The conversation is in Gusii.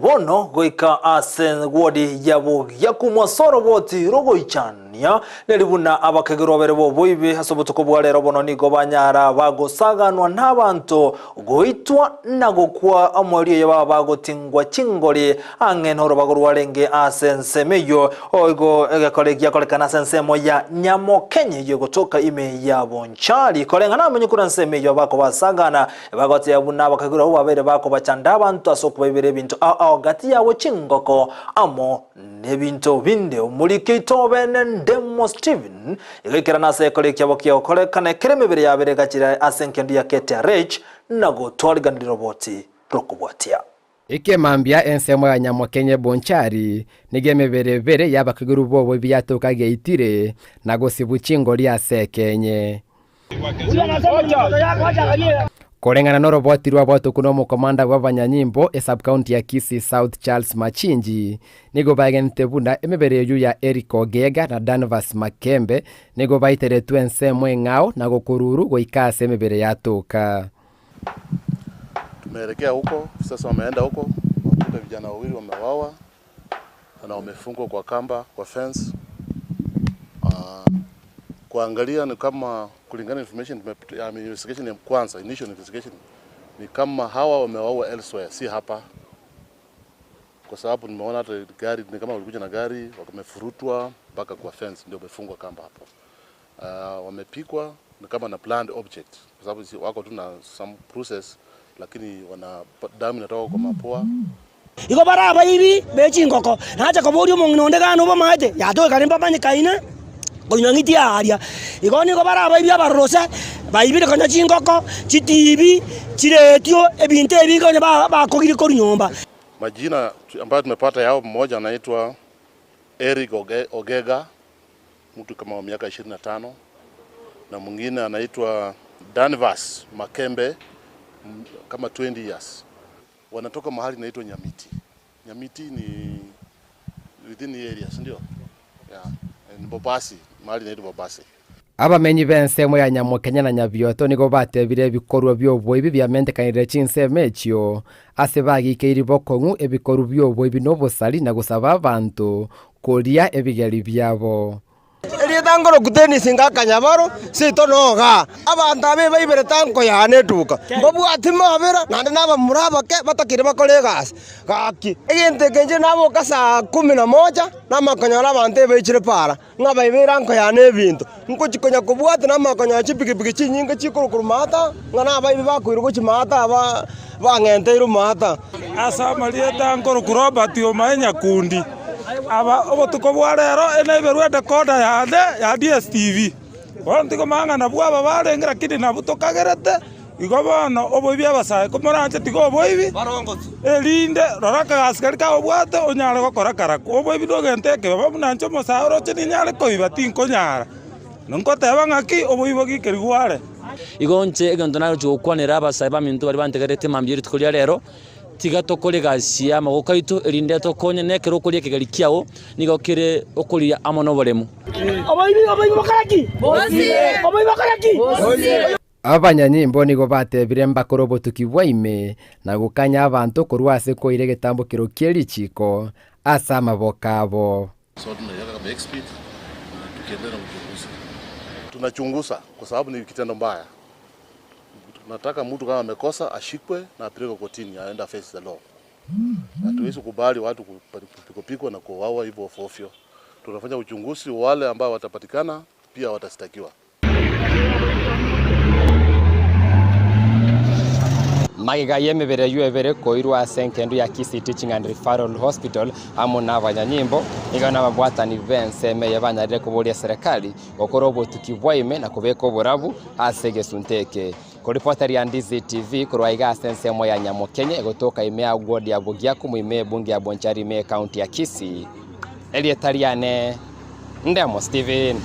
Bono goika ase wodi ya Bogiaku mwase oroboti rogoichania, neri buna abakegerwa babere b'oboibi ase obotuko bwa rero bono nigo banyara bagosaganwa nabanto goitwa na gokwa omoerio oyo baba bagotingwa chingori ang'e norobago rwarenge ase ensemo eyio. Oigo egekore giakorekana ase ensemo ya Nyamokenye eyio egotoka ime ya Bonchari. Koreng'ana amenye korwa ensemo eyio abakobasagana Bagoteeba buna abakagirwa abwo babeire bakobachanda abanto ase okobaibera ebinto ao ao gati yabo chingoko amo nebinto binde. Omoriki oito obene Ndemo Stephen igaikerana ase ekora ekiabo kiagokorekana ekero emebere yabere egachire ase engendu ya KTRH na gotwariganiria roboti rokobwatia. Ekemambia ensemo ya Nyamokenye Bonchari nigo emebere ebere y'abakeguru b'oboibi yatoka geitire na gosibwa chingori ase ekenye. Koreng'ana noroboti rwa botuko na omokomanda bw'abanyanyimbo esub-county ya Kisii South Charles Machinji nigo baegenete buna emebere eyio ya Eric Ogega na Danvas Makembe nigo baiteretwe ensemo eng'ao na gokururu goika ase emebere yatoka. Tumeelekea huko sasa, wameenda huko wakuta vijana wawili wamewawa na wamefungwa kwa kamba kwa fence. Uh, kuangalia ni kama kulingana information ya investigation ya kwanza, initial investigation ni kama hawa wamewaua elsewhere, si hapa, kwa sababu nimeona hata gari ni kama walikuja na gari wamefurutwa mpaka kwa fence, ndio wamefungwa kamba hapo. Uh, wamepikwa ni kama na planned object kwa sababu si- wako tu na some process, lakini wana damu inatoka kwa mapua. Igo bare abaibi be chingoko, nacha koboria omong'ina onde gana obamaete, yatoekane mbamanyekaine konywa ng'iti aaria. Igo nigo bare abaibi abarorose, baibire konya chingoko, chitibi, chiretio, ebinto ebinge konya bakogirie korwa nyomba. Majina ambayo tumepata yao, mmoja anaitwa Eric Ogega mtu kama wa miaka 25 na mwingine anaitwa Danvas Makembe kama 20 years. Wanatoka mahali inaitwa Nyamiti. Nyamiti ni within the area, si ndio? Yeah. Ni Bobasi, mahali inaitwa Bobasi. Abamenyi b'ensemo ya Nyamokenya na Nyabioto nigo batebire ebikorwa bi'oboibi biamentekanire chinsemo echio, ase bagikeiri bokong'u ebikorwa bi'oboibi na obosari na gosaba abanto koria ebigeri biabo. Erieta nkoroku Dennis ngakanyabaro, seito nogaa. Abanto aba ebaibere tankoyana eduka, mbabwati mabera naende nabamura abake batakire bakore egasi. Gaki, egento eke inche naboka saa kumi na moja, namanya konyora abanto ebaichire para, ng'a baibere ankoyana ebinto. Nkochi konya kobwati namanya konyora chipikipiki chinyinge chikorwa maata, ng'a nabaibi bakoirwa gochia maata aba bang'enteirwe maata. Ase amarieta nkorokwa Robert Omae Nyakundi. Aba obotuko bwa rero enaiberwe edecoder yane ya DSTV. Bono ntigomanya ng'a nabwo aba barenge lakini nabwo tokagerete, igo bono oboibi abasae komoranche tiga oboibi, erinde rora akagasi karia kagobwate onyare gokora karakwo. Oboibi nogento ekebe, buna inche omosae oroche ninyare koiba tinkonyara. Nkoteba ng'aki oboibi bogikerigwe are. Igo inche egento naroche gokwanera abasae baminto baria bantegererete mambia rituko ria rero, tiga tokore egasi y'amaboko aito, erinde etokonye, na ekero okoria ekegeri kiao, nigo kere okoria amo noboremu. Abanyanyimbo nigo batebire mbakore obotuki bwa ime, na gokanya abanto korwa ase koira egetambokero kie richiiko ase amaboko abo. So tunaiweka kama exhibit na tukiendelea na uchunguzi. Tunachunguza kwa sababu ni kitendo mbaya. Tunataka mtu kama amekosa ashikwe na apelekwe kotini aende face the law. Hatuwezi kubali watu kupikwa na kuuawa hivyo ovyo. Tunafanya uchunguzi, wale ambao watapatikana pia watastakiwa. Magega y'emebere eyio ebere koirwa ase engendu ya Kisii Teaching and Referral Hospital amo nabanyanyimbo, nigo nababwatani b'ensemo eye banyarire koboria eserekari gokora obotuki bwa ime na kobeka oborabu ase egesunte eke. Koripoteria Ndizi TV korwa iga ase ensemo ya Nyamokenye egotoka ime ya ward ya Bogiakumu ime ebunge ya Bonchari ime ekaunti ya Kisii, erieta riane Ndemo Steven.